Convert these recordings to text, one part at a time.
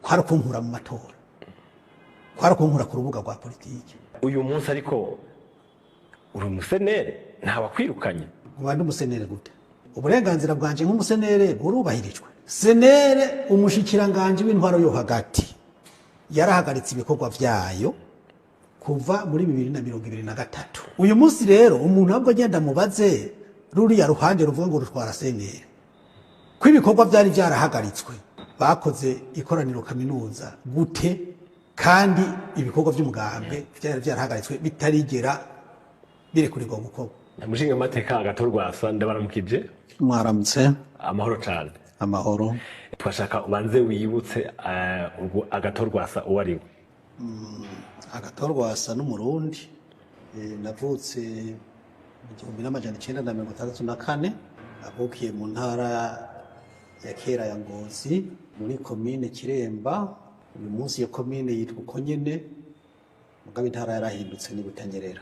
Kwari ukunkura mu matora, kwari ukunkura ku rubuga rwa politiki. Uyu munsi ariko uri umusenere, ntawakwirukanye. Uba ndi umusenere gute? Uburenganzira bwanje nk'umusenere burubahirijwe. Senere, umushikiranganje w'intwaro yo hagati yarahagaritse ibikorwa vyayo kuva muri 2023. Uyu munsi rero umuntu ahubwo agenda mubaze ruriya ruhande ruvuga ngo rutwara senere, ko ibikorwa vyari vyarahagaritswe, bakoze ikoraniro kaminuza gute kandi ibikorwa vy'umugambwe vyari vyarahagaritswe, bitarigera birekurirwa gukorwa? Umushinga amateka Agathon Rwasa, ndabaramukije. Mwaramutse. Amahoro cane. Amahoro. Twashaka ubanze wibutse Agathon Rwasa uwo ari we. Agathon Rwasa n'Umurundi. Navutse mu 1964, avukiye mu ntara ya kera ya Ngozi, muri komine Kiremba. Uyu munsi iyo komine yitwa uko nyene, mugabo intara yarahindutse, ni Butanyerera.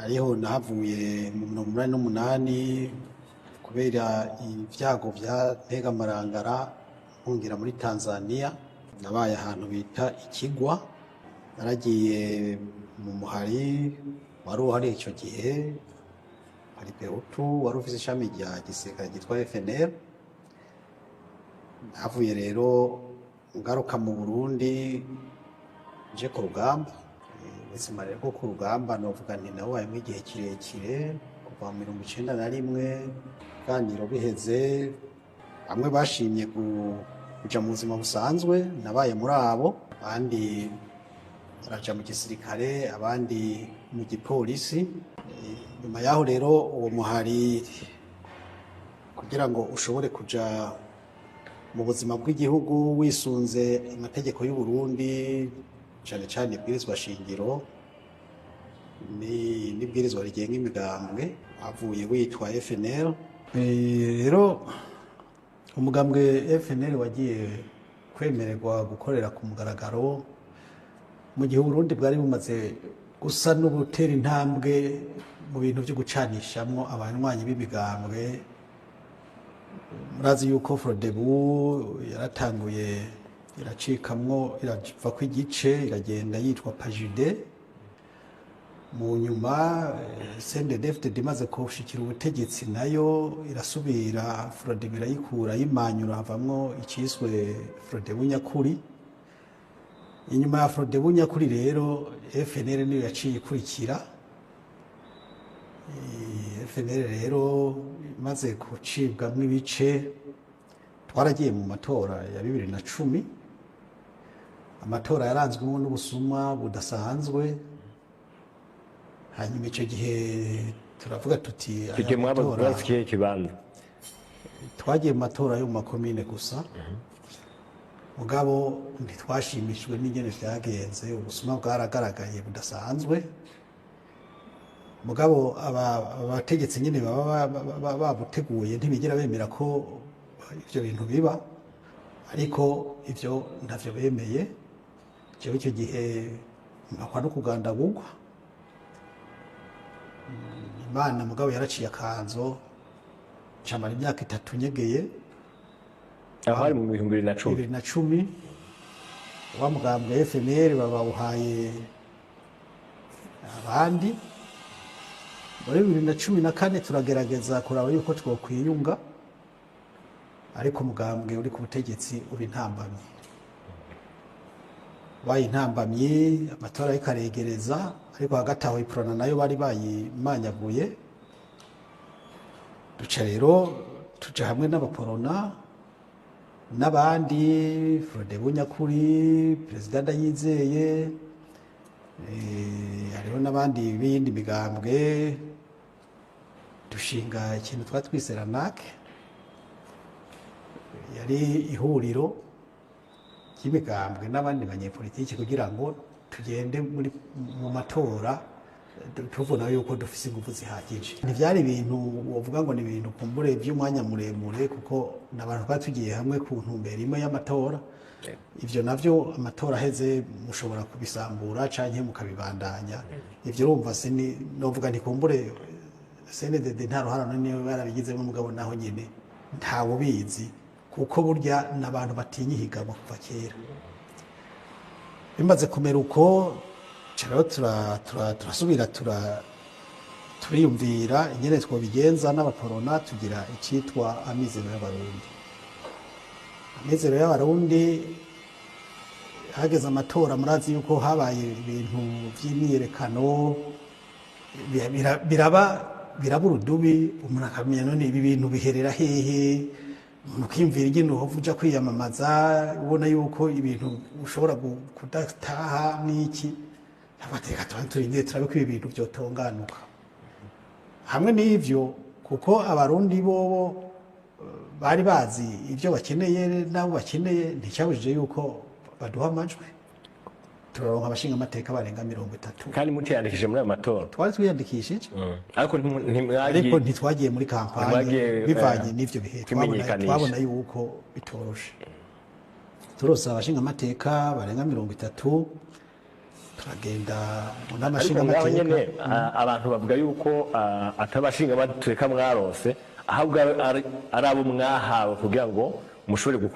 Ariho nahavuye mu 88 kubera ibyago vya Ntegamarangara, mpungira muri Tanzania. Nabaye ahantu bita Ikigwa. Naragiye mu muhari wari uhari icyo gihe, hari Pehutu wari ufise ishami rya gisirikare ryitwa FNL. Navuye rero ngaruka mu Burundi nje ku rugamba. Ubuzima rero bwo ku rugamba novuga nti nabubayemwo igihe kirekire, kuva mu 91. Ibiganiro biheze, bamwe bashimye kuja mu buzima busanzwe, nabaye muri abo. Abandi baraja mu gisirikare, abandi mu gipolisi. Nyuma yaho rero uwo muhari, kugira ngo ushobore kuja mu buzima bw'igihugu wisunze amategeko y'u Burundi, cane cane ibwirizwa shingiro n'ibwirizwa rigenga imigambwe, havuye witwa FNL. Rero umugambwe FNL wagiye kwemererwa gukorera ku mugaragaro mu gihe Uburundi bwari bumaze gusa n'ugutera intambwe mu bintu byo gucanishamwo abanywanyi b'imigambwe. Murazi yuko Frodebu yaratanguye iracikamwo, irava ko igice, iragenda yitwa Pajude. Mu nyuma CNDD-FDD imaze gushikira ubutegetsi, nayo irasubira Frodebu irayikura, yimanyura, havamwo iciswe Frodebu nyakuri. Inyuma ya Frodebu nyakuri rero FNL niyo yaciye ikurikira. FNL rero imaze gucibwamwo ibice, twaragiye mu matora ya 2010, amatora yaranzwemo n'ubusuma budasanzwe. Hanyuma icyo gihe turavuga tuti Icyo aya gihe mwaba matora mwatse ikihe kibanza? Twagiye mu matora yo mu makomine gusa, mugabo ntitwashimishijwe n'ingene vyagenze. Ubusuma bwaragaragaye budasanzwe. Mugabo abategetsi nyine baba babuteguye, ntibigera bemera ko ivyo bintu biba, ariko ivyo ntavyo bemeye. Jewe icyo gihe mpakwa no kugandagurwa. Imana mugabo yaraciye akanzo, camara imyaka 3 nyegeye. Aho hari mu 2010? 2010. Wa mugambwe FNL babawuhaye abandi. Muri 2014 turagerageza kuraba yuko twokwiyunga, ariko umugambwe uri ku butegetsi uba intambamyi, baye intambamyi. Amatora ariko aregereza, ariko hagati aho Iprona nayo bari bayimanyaguye. Duca rero tuja hamwe n'abaporona n'abandi, Frodebu nyakuri, Perezida Ndayizeye, hariho n'abandi b'iyindi migambwe, dushinga ikintu twa twise RANAC. Yari ihuriro ry'imigambwe n'abandi banyepolitiki kugira ngo tugende mu matora tubona yuko dufise ingufu zihagije. Ntivyari ibintu wovuga ngo ni ibintu kumbure vy'umwanya muremure, kuko n'abantu twari tugiye hamwe ku ntumbero imwe y'amatora. Ivyo navyo amatora aheze mushobora kubisambura canke mukabibandanya. Ivyo urumva sini novuga nti kumbure CNDD nta ruhara runini barabigizemo, mugabo naho nyene ntawe ubizi. Kuko burya n'abantu batinya ihiganwa kuva kera. Bimaze kumera uko, rero turasubira turiyumvira ingene twobigenza n'abaporona, tugira icitwa Amizero y'Abarundi. Amizero y'Abarundi, hageze amatora, murazi yuko habaye ibintu vy'imyiyerekano, biraba urudubi. Umuntu akamenya none ibi bintu biherera hehe? Umuntu ukiyumvira ingene uhova uja kwiyamamaza ubona yuko ibintu ushobora kudataha n'iki. Reka tubanze turindire turabe ko ibi bintu vyotunganuka. Hamwe n'ivyo, kuko Abarundi bobo bari bazi ibyo bakeneye n'abo bakeneye, nticyabujije yuko baduha amajwi, turaronka abashinga amateka barenga 30. Kandi mutiyandikishije muri ayo matora? Twari twiyandikishije. Ariko ntimwagiye? Ariko ntitwagiye muri campagne. Ntimwagiye, bivanye n'ivyo bihe kwimenyekanisha. Twabona yuko bitoroshe. Turose abashinga amateka barenga 30, turagenda mu nama Ariko ngaho nshingamateka. nyene, abantu bavuga yuko atabashinga amateka mwarose, ahubwo ari abo mwahawe kugira ngo mushobore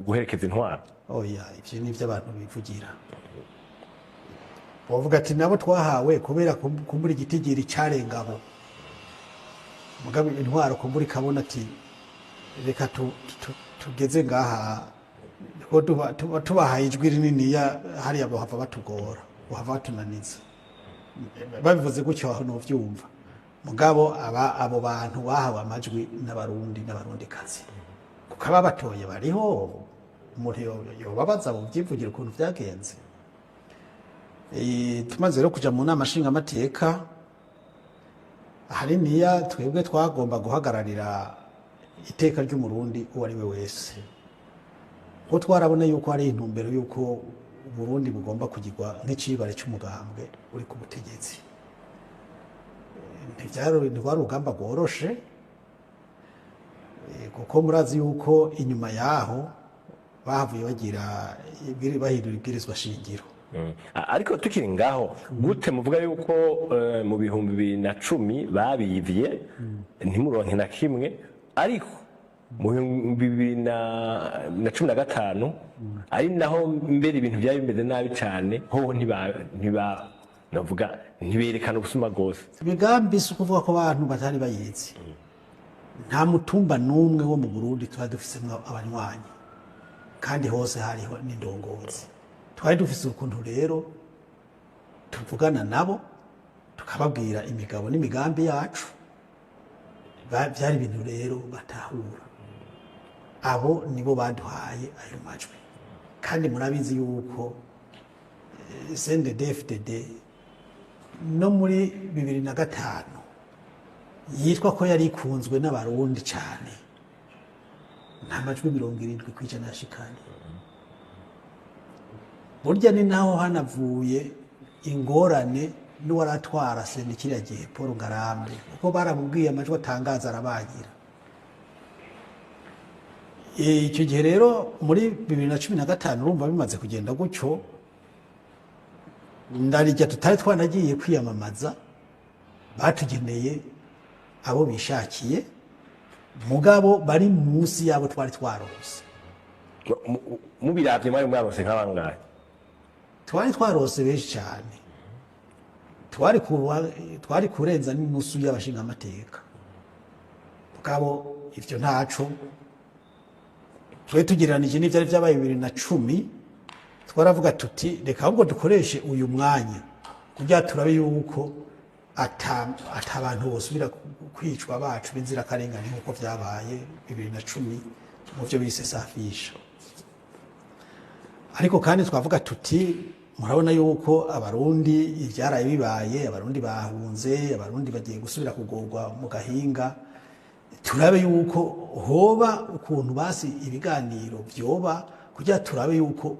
guherekeza intwaro. Oya, ivyo ni abantu bivugira. Bavuga ati nabo twahawe kubera kumbura igitigiri carengabo, mugabo intwaro kumbura ikabona ati reka tugeze ngaha, ko tubahaye ijwi rininiya hariya bohava batugora, bohava batunaniza. Babivuze gutyo aho novyumva, mugabo aba abo bantu bahawe amajwi n'Abarundi n'Abarundikazi, kuko ababatoye bariho. Umuntu yobabaza buvyivugira ukuntu vyagenze. Tumaze rero kuja mu nama nshingamateka, ahaniniya twebwe twagomba guhagararira iteka ry'Umurundi uwo ari we wese, kuko twarabona yuko hari intumbero yuko Uburundi bugomba kugirwa nk'icibare c'umugambwe uri ku butegetsi. Ntibyari urugamba rworoshe, kuko murazi yuko inyuma yaho bahavuye bagira bahindura ibwirizwa shingiro. Ariko tukiri ngaho, gute muvuga yuko mu 2010 babivye ntimuronke na kimwe, ariko mu 2015, ari naho mbere ibintu byari bimeze nabi cyane, hoho ntiba navuga ntiberekana ubusuma bwose? Imigambi si ukuvuga ko abantu batari bayizi. Nta mutumba n'umwe wo mu Burundi tuba dufisemwo abanywanyi, kandi hose hariho n'indongozi. Twari dufise ukuntu rero tuvugana nabo, tukababwira imigabo n'imigambi yacu. Byari ibintu rero batahura. Abo nibo baduhaye ayo majwi, kandi murabizi yuko CNDD-FDD no muri 2005 yitwa ko yari ikunzwe n'Abarundi cyane, nta majwi 70% yashikanye. Burya ni naho hanavuye ingorane n'uwaratwara sena kiriya gihe, Paul Ngarambe, kuko baramubwiye amajwi atangaza arabagira. Icyo gihe rero muri 2015, urumva bimaze kugenda gutyo, ndarijya tutari twanagiye kwiyamamaza, batugeneye abo bishakiye, mugabo bari munsi yabo twari twarose. Mubiravye mwari mwarose nk'abangahe? Twari twarose benshi cyane, twari kurenza n'inusu y'abashingamateka. Mugabo ivyo ntaco, twari tugereranije n'ivyari vyabaye 2010. Twaravuga tuti reka ahubwo dukoreshe uyu mwanya kugira turabe yuko ata bantu bosubira kwicwa bacu b'inzirakarengane nk'uko vyabaye 2010 mu vyo bise safisha. Ariko kandi twavuga tuti murabona yuko Abarundi ivyaraye bibaye, Abarundi bahunze, Abarundi bagiye gusubira kugorwa mu gahinga, turabe yuko hoba ukuntu basi ibiganiro vyoba kugira turabe yuko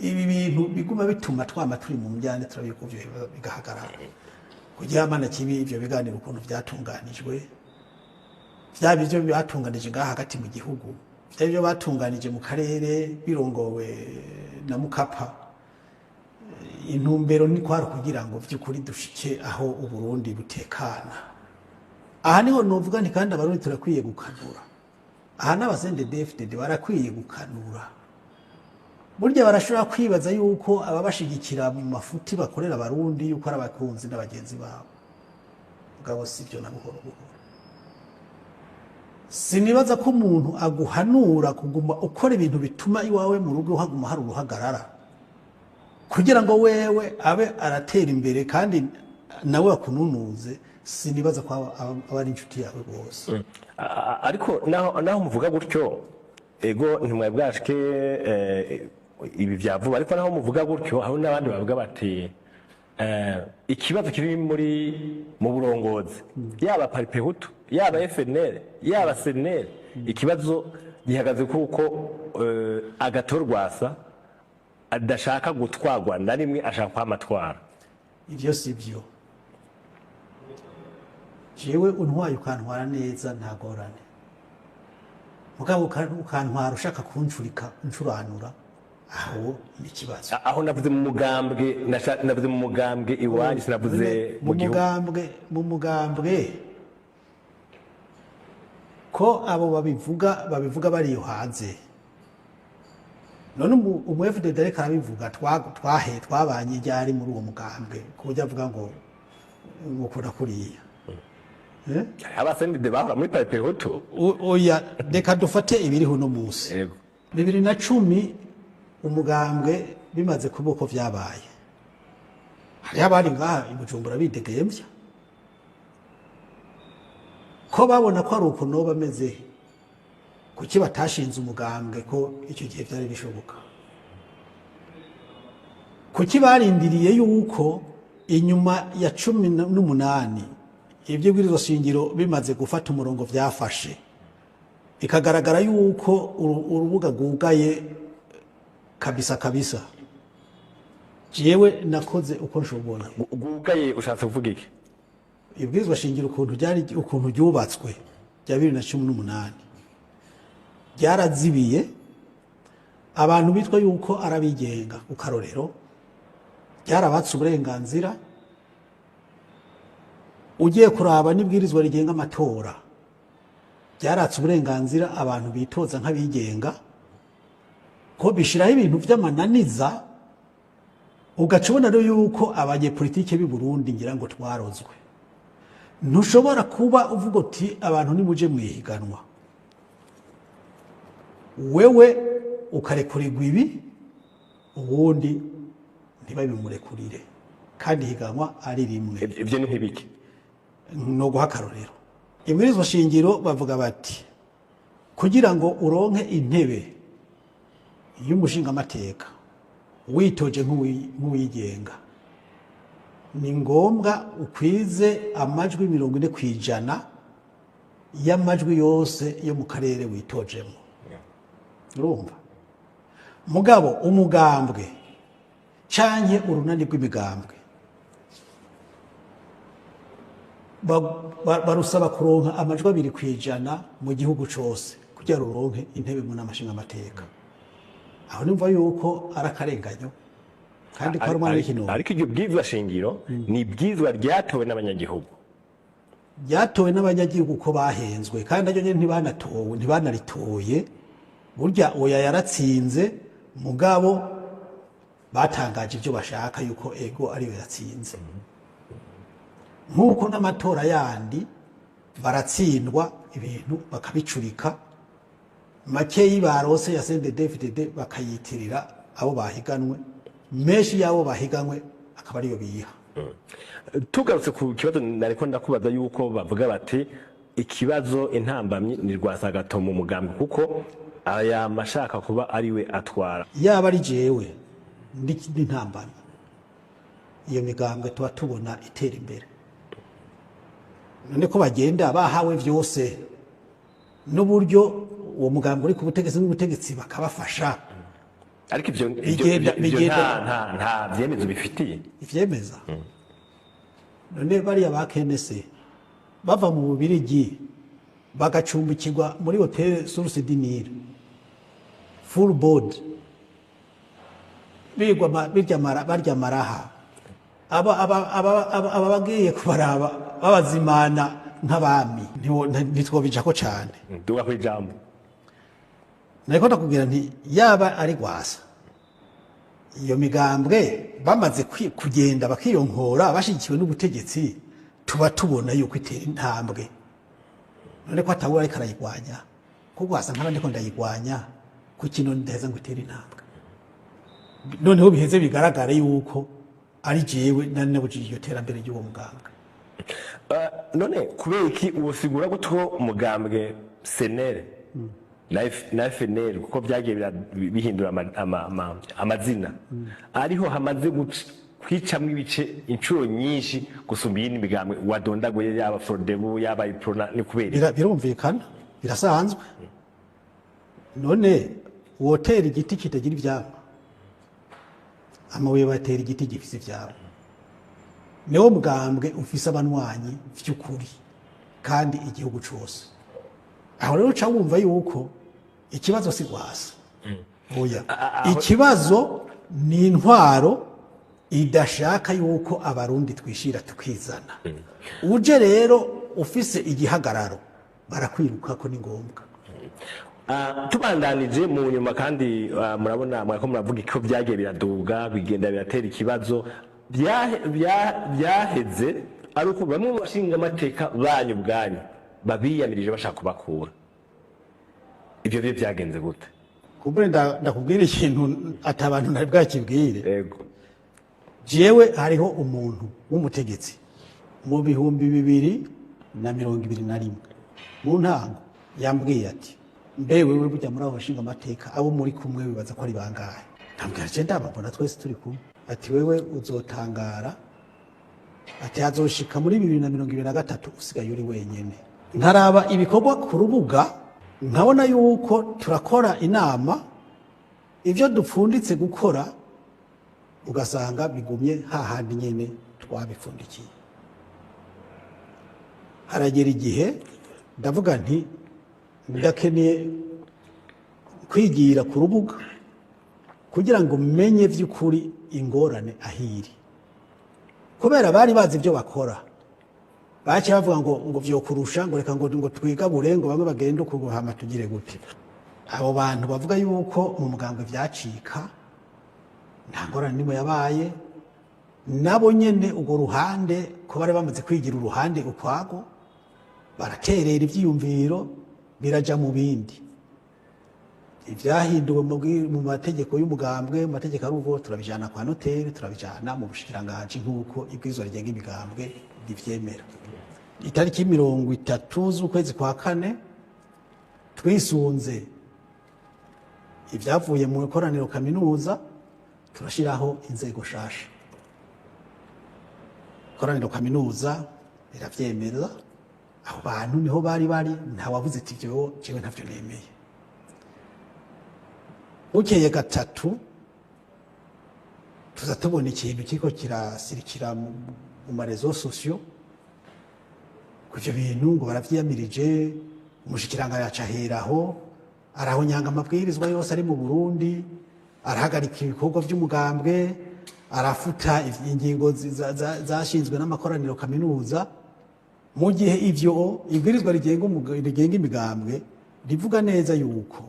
ibi bintu biguma bituma twama turi mu njyane, turabe yuko vyo bigahagarara. Kugira mana kibi ivyo biganiro ukuntu vyatunganijwe, vyaba ivyo batunganije ngaha hagati mu gihugu, vyaba ivyo batunganije mu karere birongowe na Mukapa, intumbero ni kwari kugira ngo vy'ukuri dushike aho Uburundi butekana. Aha niho novuga nti kandi Abarundi turakwiye gukanura. Aha n'aba CNDD-FDD barakwiye gukanura. Burya barashobora kwibaza yuko ababashigikira mu mafuti bakorera Abarundi yuko ari abakunzi n'abagenzi babo, mugabo si byo na buhoro buhoro. Sinibaza ko umuntu aguhanura kuguma ukora ibintu bituma iwawe mu rugo haguma hari uruhagarara kugira ngo wewe abe aratera imbere kandi nawe akununuze. Sinibaza ko aba ari inshuti yawe rwose. Ariko naho muvuga gutyo, ego, ntimwari bwashike ibi vya vuba, ariko naho muvuga gutyo, hari n'abandi bavuga bati ikibazo kiri mu burongozi, yaba Palipehutu, yaba FNL, yaba CNL, ikibazo gihagaze kuko Agathon Rwasa adashaka gutwarwa na rimwe, ashaka kwamatwara. Ibyo si byo. Jewe untwaye ukantwara neza, ntagorane, mugabo ukantwara ushaka kuncurika, uncuranura, aho ni ikibazo. Aho navuze mu mugambwe, navuze mu mugambwe iwanyu, sinavuze mu mu gihugu. Mugambwe, mu mugambwe ko abo babivuga, babivuga bari iyo hanze. None umu FDD ariko arabivuga, twahe twabanye ryari muri uwo mugambwe ku buryo avuga ngo ngukunda kuriya? Eh? Aba CNDD bahora muri Palipehutu. Oya, reka dufate ibiriho uno munsi. Yego. 2010 umugambwe bimaze kuba uko vyabaye, hariho abari ngaha i Bujumbura bidegemvya ko babona ko ari uko noba ameze. Kuki batashinze umugambwe ko icyo gihe byari bishoboka? Kuki barindiriye yuko inyuma ya 18 ibyo bwirizwa shingiro bimaze gufata umurongo vyafashe, bikagaragara yuko urubuga rwugaye kabisa kabisa? Jewe nakoze uko nshoboye. Rwugaye ushatse kuvuga iki? Ibwirizwa shingiro ukuntu ryari, ukuntu ryubatswe rya 2018, ryarazibiye abantu bitwa yuko arabigenga. Ku karorero, ryarabatse uburenganzira. Ugiye kuraba n'ibwirizwa rigenga amatora, ryaratse uburenganzira abantu bitoza nk'abigenga, ko bishiraho ibintu vy'amananiza. Ugaca ubona rero yuko abanyepolitike b'i Burundi, ngira ngo twarozwe. Ntushobora kuba uvuga uti abantu nimuje mwihiganwa, wewe ukarekurirwa ibi, ubundi ntibabimurekurire, kandi higanwa ari rimwe. Ibyo ni nk'ibiki? No guha akarorero, ibwirizwa shingiro bavuga bati kugira ngo uronke intebe y'umushingamateka witoje nk'uwigenga, ni ngombwa ukwize amajwi 40% y'amajwi yose yo mu karere witojemo. Urumva, mugabo umugambwe canke urunani rw'imigambwe barusaba kuronka amajwi 2% mu gihugu cose kugira ruronke intebe mu nama nshingamateka. Aho nimva yuko ari akarenganyo kandi ko ari umwana w'ikinono. Ariko iryo bwirizwa shingiro ni ibwirizwa ryatowe n'abanyagihugu. Ryatowe n'abanyagihugu ko bahenzwe, kandi naryo nyene ntibanatowe, ntibanaritoye. Burya oya yaratsinze, mugabo batangaje ibyo bashaka yuko ego ariyo yatsinze, nk'uko n'amatora yandi baratsindwa, ibintu bakabicurika, makeyi barose ya CNDD-FDD bakayitirira abo bahiganwe, menshi y'abo bahiganwe akaba ariyo biha. Tugarutse ku kibazo nariko ndakubaza, yuko bavuga bati ikibazo, intambamyi ni Rwasa Agathon mu mugambwe, kuko aya mashaka kuba ariwe atwara. Yaba ari jewe ndi ntambamyi, iyo migambwe tuba tubona itera imbere? None ko bagenda bahawe vyose n'uburyo, uwo mugambwe uri ku butegetsi n'ubutegetsi bakabafasha. Ariko ivyo ivyo nta vyemezo bifitiye. Ivyemeza? None bariya ba KNC bava mu Bubirigi bagacumbikirwa muri hôtel Source du Nil, full board, bigwa barya maraha, aba bagiye kubaraba babazimana nk'abami, ntitwobijako cane. Duga ku ijambo. Nariko ndakubwira nti yaba ari Rwasa, iyo migambwe bamaze kugenda bakiyonkora bashigikiwe n'ubutegetsi, tuba tubona yuko itera intambwe. None ko atawura ariko arayigwanya, ko Rwasa nkaba ndiko ndayigwanya, kuki none ndaheza ngo itere intambwe? Noneho biheze bigaragare yuko ari jewe nari nabujije iryo terambere ry'uwo mugambwe. None kubera iki usigura gutwo umugambwe CNL na FNL, kuko byagiye bihindura amazina, ariho hamaze kwicamwo ibice inshuro nyinshi gusumba iyindi migambwe wadondaguye, yaba Frodebu, yaba Iprona, ni kubera iki? Birumvikana, birasanzwe. None wotera igiti kitagira ivyamwa? Amabuye batera igiti gifise ivyamwa. Niwo mugambwe ufise abanywanyi vy'ukuri kandi igihugu cose. Aho rero uca wumva yuko ikibazo si Rwasa, oya, ikibazo ni intwaro idashaka yuko Abarundi twishira tukizana. Uje rero ufise igihagararo, barakwiruka ko ni ngombwa. Tubandanije mu nyuma kandi, murabona mwariko muravuga ko byagiye biraduga, bigenda biratera ikibazo. Byaheze ari uko bamwe mu bashinga amateka banyu ubwanyu babiyamirije, bashaka kubakura. Ibyo byo byagenze gute? Kumbure ndakubwira ikintu ata abantu nari bwakibwire. Yego. Jewe hariho umuntu w'umutegetsi mu 2021 mu ntango yambwiye ati: "Mbe wewe, burya muri abo bashinga amateka abo muri kumwe bibaza ko ari bangahe?" Ndambwira: "Je ndababona twese turi kumwe." Ati: "Wewe uzotangara." Ati: "Hazoshika muri 2023 usigaye uri wenyene." Nkaraba ibikorwa ku rubuga, nkabona yuko turakora inama, ibyo dupfunditse gukora ugasanga bigumye hahandi nyene twabipfundikiye. Haragera igihe ndavuga nti ndakeneye kwigira ku rubuga kugira ngo menye vy'ukuri ingorane ahiri, kubera bari bazi ibyo bakora. Baciye bavuga ngo vyokurusha, ngo reka ngo twigabure, ngo bamwe bagende uku, hama tugire gute. Abo bantu bavuga yuko mu mugambwe vyacika, nta ngorane nimwe yabaye. Nabo nyene urwo ruhande, ko bari bamaze kwigira uruhande ukwago, baraterera ivyiyumviro biraja mu bindi. Ibyahinduwe mu mategeko y'umugambwe, mu mategeko arugo, turabijana kwa noteri, turabijana mu bushikiranganji nk'uko ibwirizwa rigenga imigambwe rivyemera. Itariki 30 z'ukwezi kwa kane, twisunze ibyavuye mu ikoraniro kaminuza, turashyiraho inzego shasha. Ikoraniro kaminuza riravyemeza. Abo bantu niho bari bari, ntawavuze ati ivyo jewe ntavyo nemeye. Bukeye gatatu tuza tubona ikintu kiriko kirasirikira mu ma réseaux sociaux ku ivyo bintu, ngo baravyiyamirije. Umushikiranganji aca aheraho arahonyanga amabwirizwa yose ari mu Burundi, arahagarika ibikorwa vy'umugambwe, arafuta ingingo zashinzwe n'amakoraniro kaminuza, mu gihe ivyo ibwirizwa rigenga imigambwe rivuga neza yuko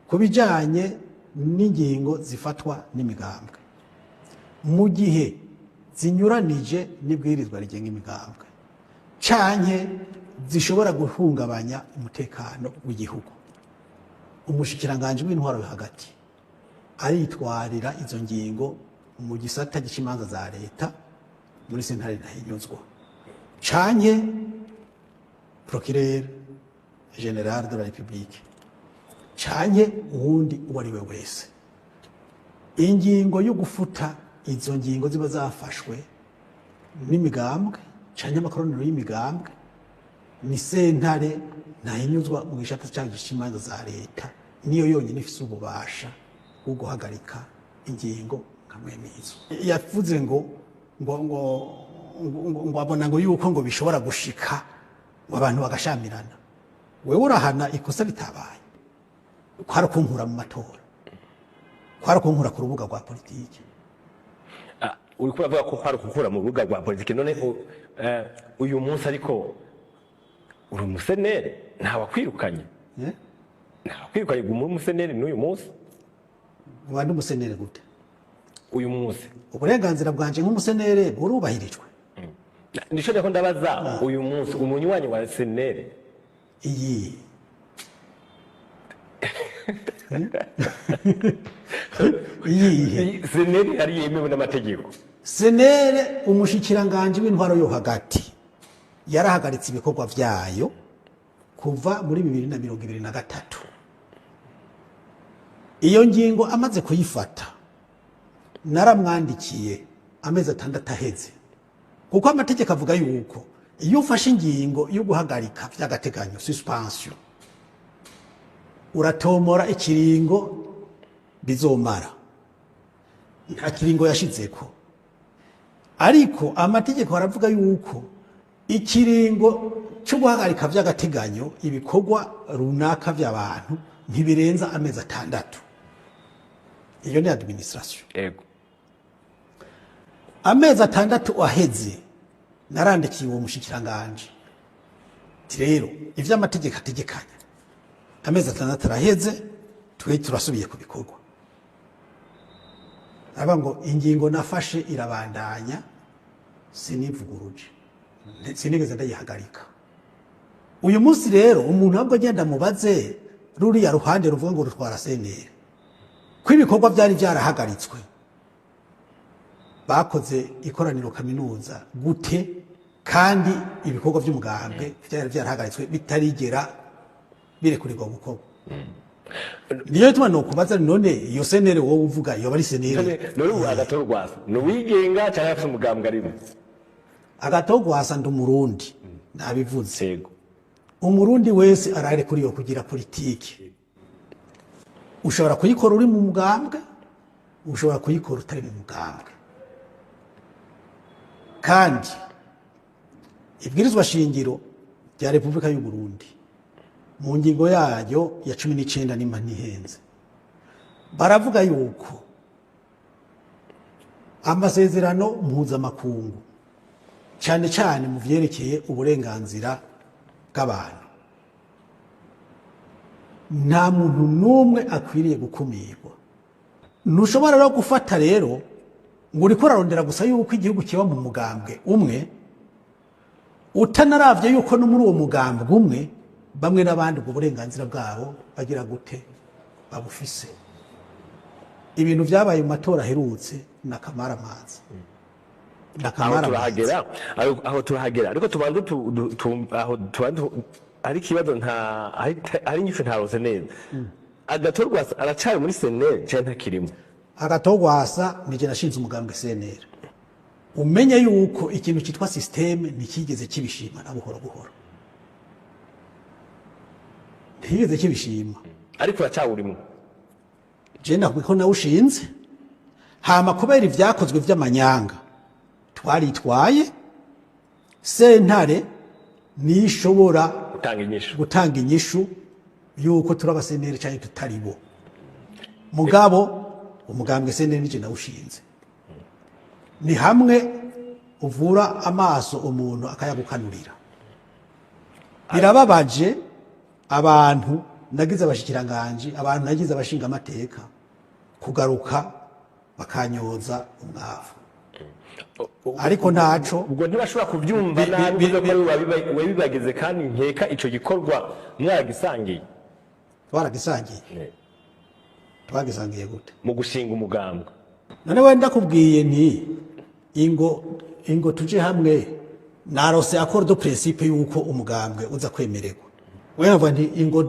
ku bijanye n'ingingo zifatwa n'imigambwe, mu gihe zinyuranije n'ibwirizwa rigenga imigambwe canke zishobora guhungabanya umutekano w'igihugu, umushikiranganji w'intwaro yo hagati aritwarira izo ngingo mu gisata gica imanza za leta muri sentare ntahinyuzwa, canke procureur général de la République, canke uwundi uwo ari we wese. Ingingo yo gufuta izo ngingo ziba zafashwe n'imigambwe canke amakoraniro y'imigambwe ni sentare ntahinyuzwa mu gisata cayo gica imanza za leta, niyo yonyine ifise ububasha bwo guhagarika ingingo nka mwene izo. Yavuze ngo abona ngo yuko ngo bishobora gushika ngo abantu bagashamirana. Wewe urahana ikosa ritabaye. Kwari kunkura mu matora, kwari kunkura ku rubuga rwa politiki. Uriko uravuga ko kwari gukura mu rubuga rwa politiki. None uyu munsi ariko uri umusenere, ntawakwirukanye? Eh? Nta kwirukanye muri umuseneri n'uyu munsi. Uba ndi umusenere gute? Uyu munsi. Uburenganzira bwanje nk'umusenere burubahirijwe. Nico ndiko ndabaza, uyu munsi umunywanyi wa senere? Iyi iyihe? Senere yari yemewe n'amategeko. Senere, umushikiranganje w'intwaro yo hagati yarahagaritse ibikorwa vyayo kuva muri 2023. Iyo ngingo amaze kuyifata, naramwandikiye amezi 6 aheze, kuko amategeko avuga yuko iyo ufashe ingingo yo guhagarika vy'agateganyo, suspension, uratomora ikiringo bizomara. Nta kiringo yashizeko, ariko amategeko aravuga yuko ikiringo cyo guhagarika vy'agateganyo ibikorwa runaka vy'abantu ntibirenza amezi 6. Iyo ni administration. Amezi 6 aheze, narandikiye uwo mushikiranganje ati: "Rero ivyo amategeko ategekanya, amezi 6 araheze, twe turasubiye ku bikorwa." Aravuga ngo ingingo nafashe irabandanya, sinivuguruje, sinigeze ndayihagarika. Uyu munsi rero umuntu ahubwo agenda mubaze ruriya ruhande ruvuga ngo rutwara senere, ko ibikorwa byari byarahagaritswe, bakoze ikoraniro kaminuza gute kandi ibikorwa by'umugambwe byari byarahagaritswe, bitarigera birekurirwa gukorwa? Niyo bituma nokubaza: none iyo senere wowe uvuga yoba ari senere? None ubu Agathon Rwasa ni uwigenga cyangwa afite umugambwe arimo? Agathon Rwasa, ndi Umurundi, nabivuze. Umurundi wese ararekuriwe kugira politiki. Ushobora kuyikora uri mu mugambwe, ushobora kuyikora utari mu mugambwe. Kandi ibwirizwa shingiro rya Repubulika y'u Burundi, mu ngingo yayo ya 19, nimba ntihenze, baravuga yuko amasezerano mpuzamakungu, cyane cyane mu vyerekeye uburenganzira bw'abantu, nta muntu n'umwe akwiriye gukumirwa. Ntushobora rero gufata rero ngo uriko urarondera gusa yuko igihugu kiba mu mugambwe umwe, utanaravye yuko no muri uwo mugambwe umwe bamwe n'abandi ubwo burenganzira bwabo bagira gute, babufise. Ibintu vyabaye mu matora aherutse na kamaramazi na Aho kamaramazi. Turahagera aho, turahagera, ariko tubanze aho tubanze hari ikibazo, nta hari inyishu ntarose neza. Agathon Rwasa aracari muri senere cyangwa ntakirimo? Agathon Rwasa nije nashinze umugambwe CNL. Umenye yuko ikintu cyitwa système ntikigeze kibishima na buhoro buhoro, ntigeze kibishima. Ariko uracawurimo? Je nakubwiye ko nawushinze, hama kubera ivyakozwe vy'amanyanga twaritwaye sentare, nishobora gutanga inyishu. Gutanga inyishu yuko turi abasenere cyangwa tutari bo. Mugabo umugambwe senere nije nawushinze. Ni hamwe uvura amaso umuntu akayagukanurira. Birababaje abantu nagize abashikiranganje, abantu nagize abashinga amateka, kugaruka bakanyoza umwavu, ariko ntaco. Ubwo ntibashobora kubyumva nabi kuko ari wabibagize, kandi nkeka ico gikorwa mwaragisangiye. Twaragisangiye? Twagisangiye gute? Mu gushinga umugambwe. None wenda ndakubwiye nti ingo, ingo tuje hamwe, narose accord de principe yuko umugambwe uza kwemererwa. Wewe nti ingo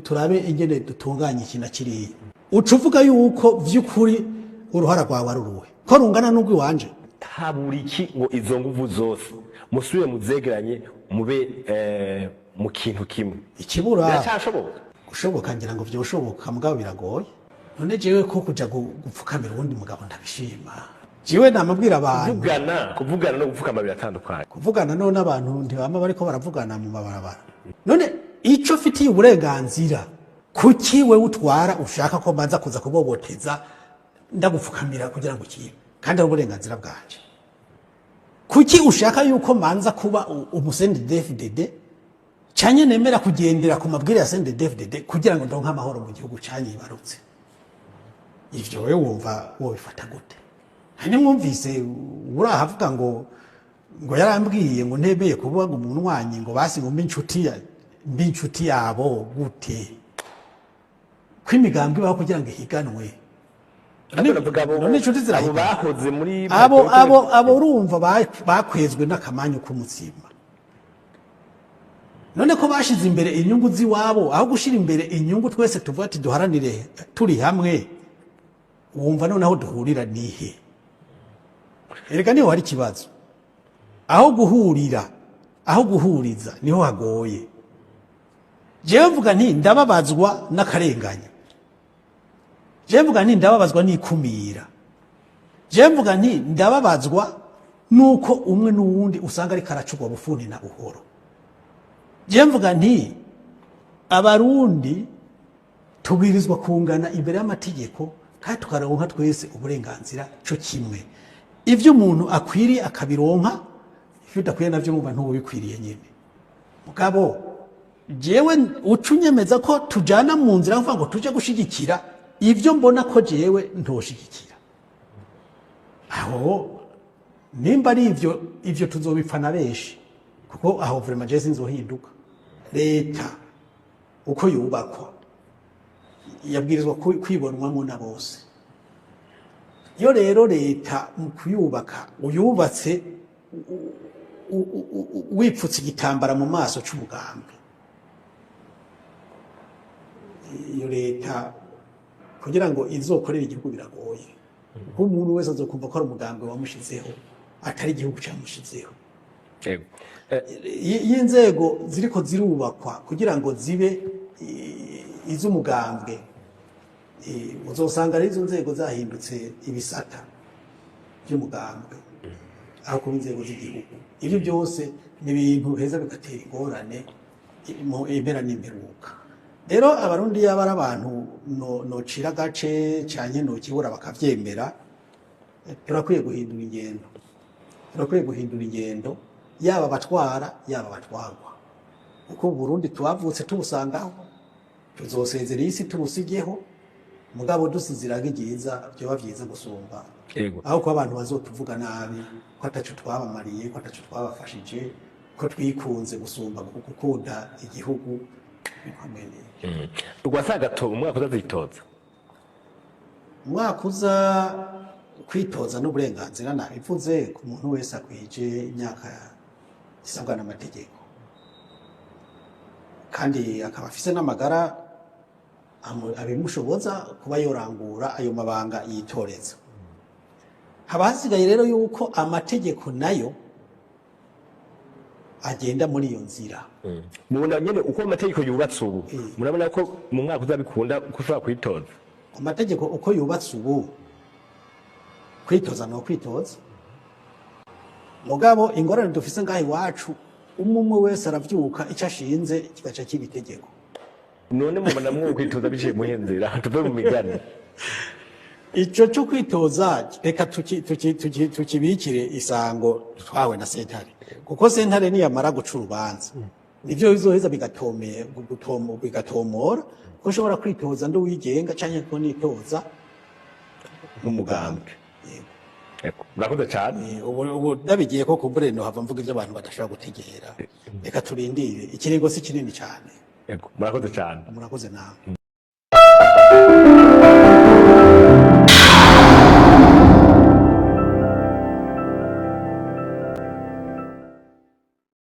turabe ingene dutunganye iki na kiriya, uca uvuga yuko vy'ukuri uruhara rwawe ari uruhe, ko rungana n'urw'iwanje? Habura iki ngo izo nguvu zose musubire muzegeranye, mube mu kintu kimwe? Ikibura Biracyashoboka? Gushoboka ngira ngo vyoshoboka, mugabo biragoye. None jewe ko kuja gupfukamira uwundi mugabo ndabishima, jewe namabwira abantu. Kuvugana no gupfukama biratandukanye. Kuvugana none abantu ntibama bariko baravugana mu mabarabara? None ico mfitiye uburenganzira, kuki wewe utwara ushaka ko mbanza kuza kuboboteza ndagupfukamira kugira ngo ukibe, kandi ari uburenganzira bwanje? Kuki ushaka yuko manza kuba umu CNDD-FDD Canke nemera kugendera ku mabwire ya CNDD-FDD kugira ngo ndonke amahoro mu gihugu canyibarutse? Ivyo wewe wumva wobifata gute? Hari mwumvise urahavuga ngo yarambwiye ngo ntemeye kuvuga ngo umunywanyi, ngo basi ngo mbe inshuti ya mbe inshuti yabo. Gute ko imigambwe ibaho kugira ngo ihiganwe? Ariko navuga abo None inshuti abo zirahiganwa. bahoze muri Abo urumva bakwezwe n'akamanyu k'umutsima. None ko bashize imbere inyungu z'iwabo aho gushira imbere inyungu twese tuvuga ati duharanire turi hamwe, wumva noneho duhurira nihe? Erega niho hari ikibazo. Aho guhurira, aho guhuriza niho hagoye. Jewe mvuga nti ndababazwa n'akarengane, jewe mvuga nti ndababazwa n'ikumira, jewe mvuga nti ndababazwa nuko umwe n'uwundi usanga ariko aracugwa bufuni na buhoro. Jewe mvuga nti Abarundi tubwirizwa kungana imbere y'amategeko kandi tukaronka twese uburenganzira cyo kimwe. Ibyo umuntu akwiriye akabironka, ibyo udakwiye navyo mwumva ntubikwiriye nyine. Mugabo jewe uca unyemeza ko tujana mu nzira kuvuga ngo tuje gushigikira ibyo mbona ko jewe ntoshigikira, aho nimba ari ivyo tuzobipfa na benshi, kuko aho vraiment je sinzohinduka. Leta uko yubakwa yabwirizwa kwibonwamo na bose. Iyo rero leta mu kuyubaka uyubatse wipfutse igitambara mu maso c'umugambwe, iyo leta kugira ngo izokorere igihugu biragoye, kuko umuntu wese azokumva ko ari umugambwe wamushizeho, atari igihugu camushizeho. Yego. Iyo inzego ziriko zirubakwa kugira ngo zibe iz'umugambwe, uzosanga ari izo nzego zahindutse ibisata by'umugambwe aho kuba inzego z'igihugu. Ibyo byose ni ibintu heza bigatera ingorane mu impera n'imperuka. Rero Abarundi yaba ari abantu nocira agace canke nokibura bakavyemera, turakwiye guhindura ingendo, turakwiye guhindura ingendo, yaba abatwara, yaba abatwarwa, kuko Burundi twavutse tubusangaho, tuzosezera isi tubusigeho. Mugabo dusize iragi ryiza vyoba vyiza gusumba aho kuba abantu bazotuvuga nabi ko ataco twabamariye, ko ataco twabafashije, ko twikunze gusumba gukunda igihugu hamwe n'ibyo. Rwasagato umwaka uzazitoza? Umwaka uza kwitoza n'uburenganzira, nabivuze, ku muntu wese akwije imyaka isabwa n'amategeko kandi akaba afise n'amagara abimushoboza kuba yorangura ayo mabanga yitoreza. Haba hasigaye rero yuko amategeko nayo agenda muri iyo nzira. Mubona nyene uko amategeko yubatse ubu, murabona ko mu mwaka uzabikunda ko ushobora kwitoza? Amategeko uko yubatse ubu, kwitoza ni ukwitoza. Mugabo ingorane dufise ngaha iwacu, umwe umwe wese aravyuka icyo ashinze kigaca kiba itegeko. None mubona mwo kwitoza biciye muhe nzira? Tuve mu migani. Ico cyo kwitoza reka tukibikire isango twawe na sentare, kuko sentare niyamara guca urubanza nivyo bizoheza bigatomora ko ushobora kwitoza ndi uwigenga canke ko nitoza nk'umugambwe. Yego. Yego. Murakoze cyane. Ubu ndabigiye ko kumbure no hava mvuga ivyo abantu badashobora gutegera. Reka turindire, ikiringo si kinini cyane. Yego. Murakoze cyane. Murakoze nawe.